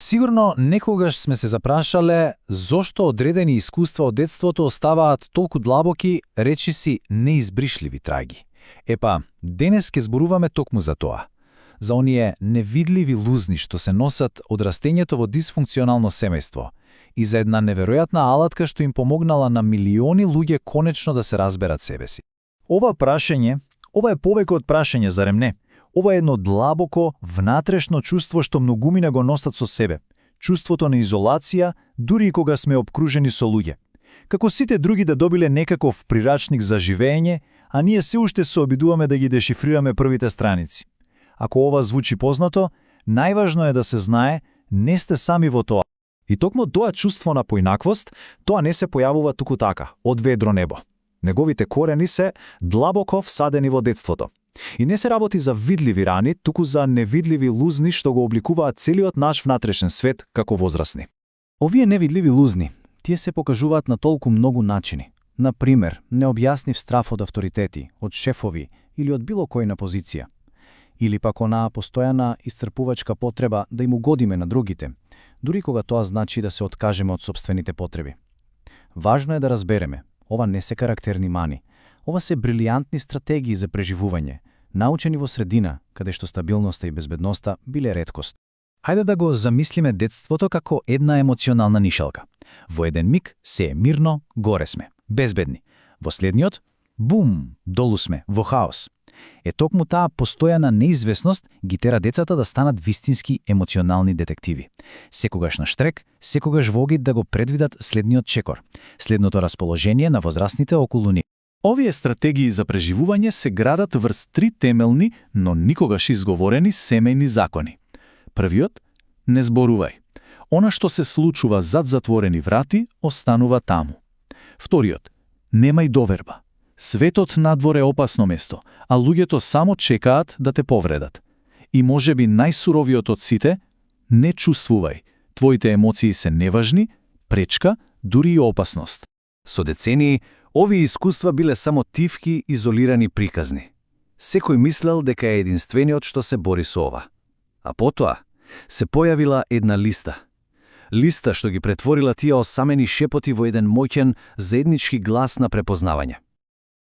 Сигурно некогаш сме се запрашале зошто одредени искуства од детството оставаат толку длабоки, речиси неизбришливи траги. Епа, денес ке зборуваме токму за тоа. За оние невидливи лузни што се носат од растењето во дисфункционално семејство и за една неверојатна алатка што им помогнала на милиони луѓе конечно да се разберат себе си. Ова е повеќе од прашање, зарем не? Ова е едно длабоко, внатрешно чувство што многумина го носат со себе. Чувството на изолација, дури и кога сме обкружени со луѓе. Како сите други да добиле некаков прирачник за живење, а ние се уште се обидуваме да ги дешифрираме првите страници. Ако ова звучи познато, најважно е да се знае, не сте сами во тоа. И токму тоа чувство на поинаквост, тоа не се појавува туку така, од ведро небо. Неговите корени се длабоко всадени во детството. И не се работи за видливи рани, туку за невидливи лузни што го обликуваат целиот наш внатрешен свет како возрастни. Овие невидливи лузни, тие се покажуваат на толку многу начини. Например, необјаснив страф од авторитети, од шефови или од било кој на позиција. Или пак онаа постојана исцрпувачка потреба да им угодиме на другите, дури кога тоа значи да се откажеме од сопствените потреби. Важно е да разбереме, ова не се карактерни мани. Ова се брилијантни стратегии за преживување, научени во средина, каде што стабилноста и безбедноста биле реткост. Ајде да го замислиме детството како една емоционална нишалка. Во еден миг се е мирно, горе сме, безбедни. Во следниот, бум, долу сме, во хаос. Токму таа постојана неизвестност ги тера децата да станат вистински емоционални детективи. Секогаш на штрек, секогаш во огид да го предвидат следниот чекор, следното расположение на возрастните околу нив. Овие стратегии за преживување се градат врз три темелни, но никогаш изговорени семејни закони. Првиот – не зборувај. Она што се случува зад затворени врати, останува таму. Вториот – немај доверба. Светот надвор е опасно место, а луѓето само чекаат да те повредат. И можеби најсуровиот од сите – не чувствувај. Твоите емоции се неважни, пречка, дури и опасност. Со децении, овие искуства биле само тивки, изолирани приказни. Секој мислел дека е единствениот што се бори со ова. А потоа се појавила една листа. Листа што ги претворила тие осамени шепоти во еден моќен заеднички глас на препознавање.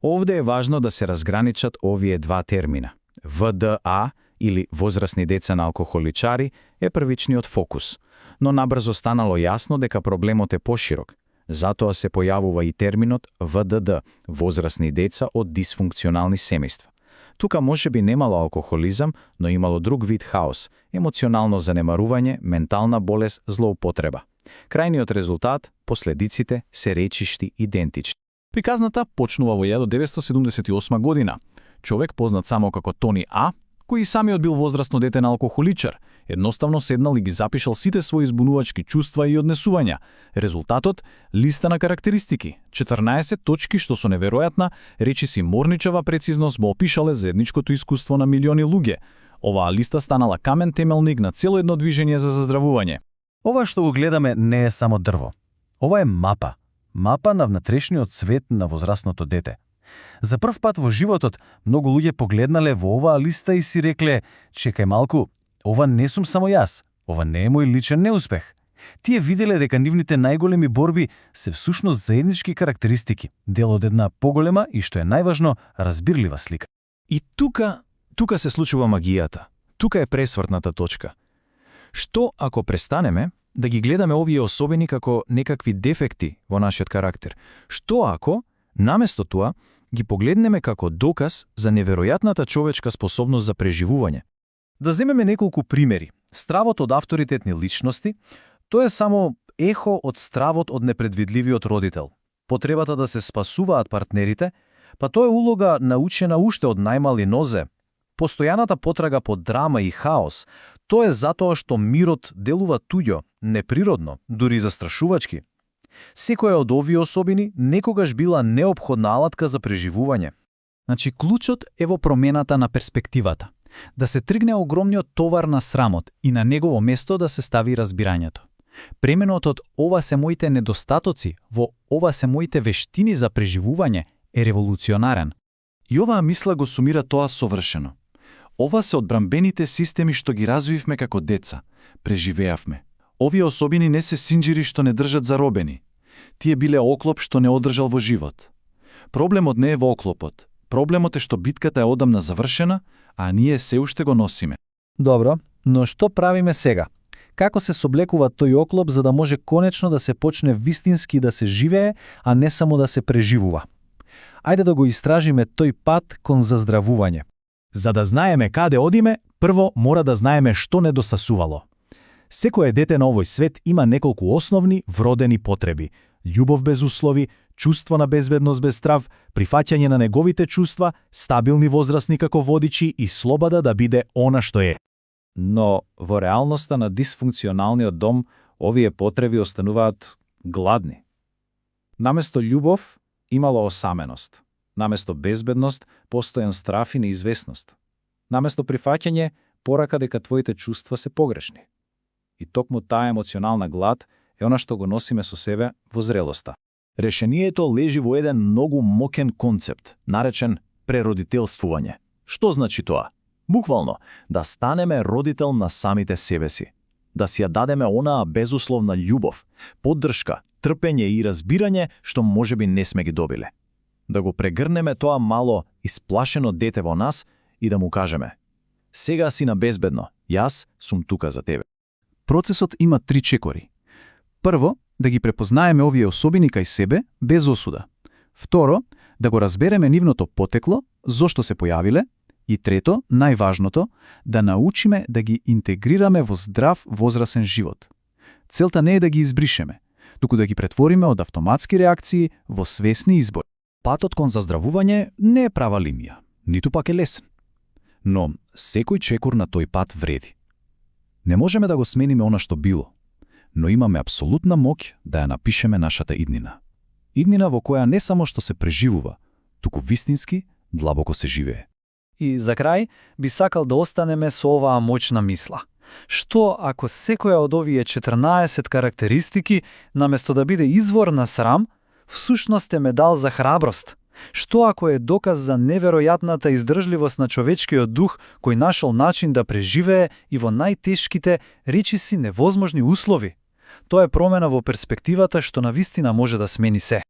Овде е важно да се разграничат овие два термина. ВДА или возрастни деца на алкохоличари е првичниот фокус, но набрзо станало јасно дека проблемот е поширок. Затоа се појавува и терминот ВДД, возрастни деца од дисфункционални семејства. Тука можеби немало алкохолизам, но имало друг вид хаос, емоционално занемарување, ментална болест, злоупотреба. Крајниот резултат, последиците се речишти идентични. Приказната почнува во 1978 година. Човек познат само како Тони А, кој и самиот бил возрастно дете на алкохоличар, едноставно седнал и ги запишал сите своји збунувачки чувства и однесувања. Резултатот – листа на карактеристики, 14 точки што со неверојатна, речиси морничава прецизност му опишале заедничкото искуство на милиони луѓе. Оваа листа станала камен темелник на цело едно движење за заздравување. Ова што го гледаме не е само дрво. Ова е мапа. Мапа на внатрешниот свет на возрастното дете. За прв пат во животот, многу луѓе погледнале во оваа листа и си рекле: чекај малку, ова не сум само јас, ова не е мој личен неуспех. Тие виделе дека нивните најголеми борби се всушност заеднички карактеристики, дел од една поголема и, што е најважно, разбирлива слика. И тука се случува магијата. Тука е пресвртната точка. Што ако престанеме да ги гледаме овие особени како некакви дефекти во нашиот карактер? Што ако, наместо тоа, ги погледнеме како доказ за неверојатната човечка способност за преживување? Да земеме неколку примери. Стравот од авторитетни личности, тоа е само ехо од стравот од непредвидливиот родител. Потребата да се спасуваат партнерите, па тоа е улога научена уште од најмали нозе. Постојаната потрага по драма и хаос, тоа е затоа што мирот делува туѓо, неприродно, дури застрашувачки. Секоја од овие особини некогаш била неопходна алатка за преживување. Значи, клучот е во промената на перспективата. Да се тргне огромниот товар на срамот и на негово место да се стави разбирањето. Пременот од ова се моите недостатоци во ова се моите вештини за преживување е револуционарен. И оваа мисла го сумира тоа совршено. Ова се одбрамбените системи што ги развивме како деца. Преживеавме. Овие особини не се синџири што не држат заробени. Тие биле оклоп што не одржал во живот. Проблемот не е во оклопот. Проблемот е што битката е одамна завршена, а ние се уште го носиме. Добро, но што правиме сега? Како се соблекува тој оклоп за да може конечно да се почне вистински да се живее, а не само да се преживува? Ајде да го истражиме тој пат кон заздравување. За да знаеме каде одиме, прво мора да знаеме што недостасувало. Секое дете на овој свет има неколку основни вродени потреби: љубов без услови, чувство на безбедност без страв, прифаќање на неговите чувства, стабилни возрасни како водичи и слобода да биде она што е. Но во реалноста на дисфункционалниот дом, овие потреби остануваат гладни. Наместо љубов имало осаменост. Наместо безбедност постојан страф и неизвестност. Наместо прифаќање порака дека твоите чувства се погрешни. И токму таа емоционална глад е она што го носиме со себе во зрелоста. Решението лежи во еден многу мокен концепт, наречен преродителствување. Што значи тоа? Буквално, да станеме родител на самите себе си. Да си ја дадеме онаа безусловна љубов, поддршка, трпење и разбирање што можеби не сме ги добиле. Да го прегрнеме тоа мало исплашено дете во нас и да му кажеме: сега си на безбедно, јас сум тука за тебе. Процесот има 3 чекори. Прво, да ги препознаеме овие особини кај себе без осуда. Второ, да го разбереме нивното потекло, зошто се појавиле. И трето, најважното, да научиме да ги интегрираме во здрав возрасен живот. Целта не е да ги избришеме, туку да ги претвориме од автоматски реакции во свесни избори. Патот кон заздравување не е права линија, ниту пак е лесен. Но секој чекор на тој пат вреди. Не можеме да го смениме она што било, но имаме апсолутна моќ да ја напишеме нашата иднина. Иднина во која не само што се преживува, туку вистински длабоко се живее. И за крај би сакал да останеме со оваа моćна мисла. Што ако секоја од овие 14 карактеристики, наместо да биде извор на срам, всушност е медал за храброст? Што ако е доказ за неверојатната издржливост на човечкиот дух кој нашол начин да преживее и во најтешките, речиси невозможни услови? Тоа е промена во перспективата што навистина може да смени се.